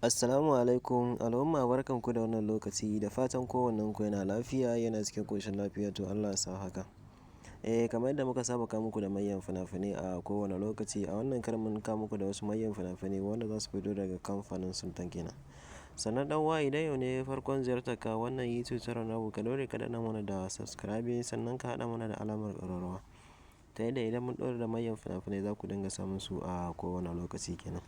Assalamu alaikum al'umma, barkanku da wannan lokaci, da fatan kowannenku yana lafiya, yana cikin ƙoshin lafiya. To, Allah ya sa haka. Eh, kamar yadda muka saba kawo muku da manyan fina-finai a kowane lokaci, a wannan karan mun kawo muku da wasu manyan fina-finai wanda za su fito daga kamfanin Sultan kenan. Sannan ɗan uwa, idan yau ne farkon ziyartar ka wannan YouTube channel namu, ka daure ka danna mana da subscribing, sannan ka haɗa mana da alamar ƙararrawa, ta yadda idan mun ɗora da manyan fina-finai za ku dinga samun su a kowane lokaci kenan.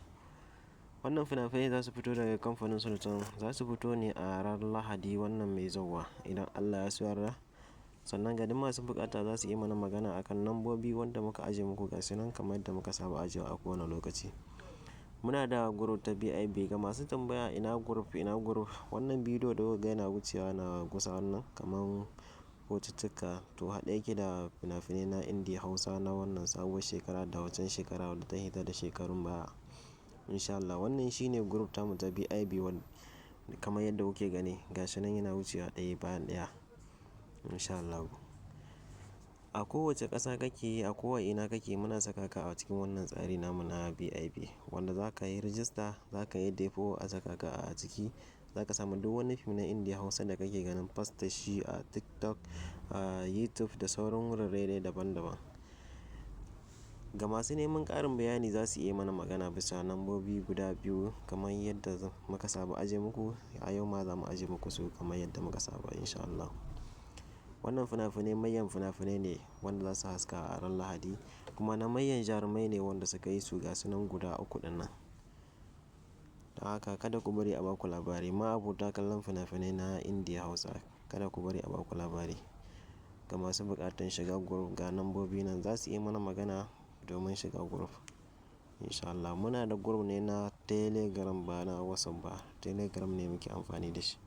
Wannan fina-finai za su fito daga kamfanin Sultan, za su fito ne a ranar Lahadi wannan mai zauwa, idan Allah ya so yarda. Sannan ga duk masu buƙata za su yi mana magana akan lambobi wanda muka ajiye muku, ga su nan kamar yadda muka saba ajiyewa a kowane lokaci. Muna da group ta VIP. Ga masu tambaya ina group, ina group, wannan bidiyo da kuka ga yana wucewa na kusa, wannan kamar hotuttuka, to haɗe yake da fina-finai na Indiya Hausa na wannan sabuwar shekara da waccan shekara wadda ta hita da shekarun baya. Insha Allah wannan shine group tamu ta VIP, kamar yadda kuke gani, gashi nan yana wucewa ɗaya bayan ɗaya. Insha Allah. A kowace ƙasa kake, a kowa ina kake, muna saka ka a cikin wannan tsari namu na VIP, wanda za ka yi rijista, za ka yi depo a saka ka a ciki. Za ka samu duk wani fim na Indiya Hausa da kake ganin poster shi a TikTok, a YouTube da sauran wurare daban daban. Ga masu neman ƙarin bayani za su iya mana magana bisa lambobi guda biyu kamar yadda muka saba ajiye muku. A yau ma za mu ajiye muku su kamar yadda muka saba, insha Allah. Wannan fina-finai manyan fina-finai ne wanda za su haska a ran Lahadi, kuma na manyan jarumai ne wanda suka yi su, ga su nan guda uku ɗin nan. Don haka kada ku bari a baku labari. Ma'abota kallon fina-finai na Indiya Hausa, kada ku bari a baku labari. Ga masu buƙatar shiga group, ga lambobi nan, za su iya mana magana domin shiga group. Insha Allah muna da group ne na Telegram, ba na WhatsApp ba. Telegram ne muke amfani da shi.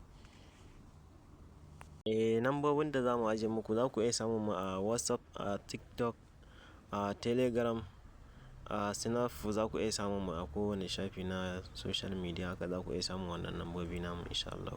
Eh, lambobin da za mu ajiye muku, za ku iya samun mu a WhatsApp, a TikTok, a Telegram, a Snap, za ku iya samun mu a kowane shafi na social media, haka za ku iya samun wannan lambobi namu, insha Allah.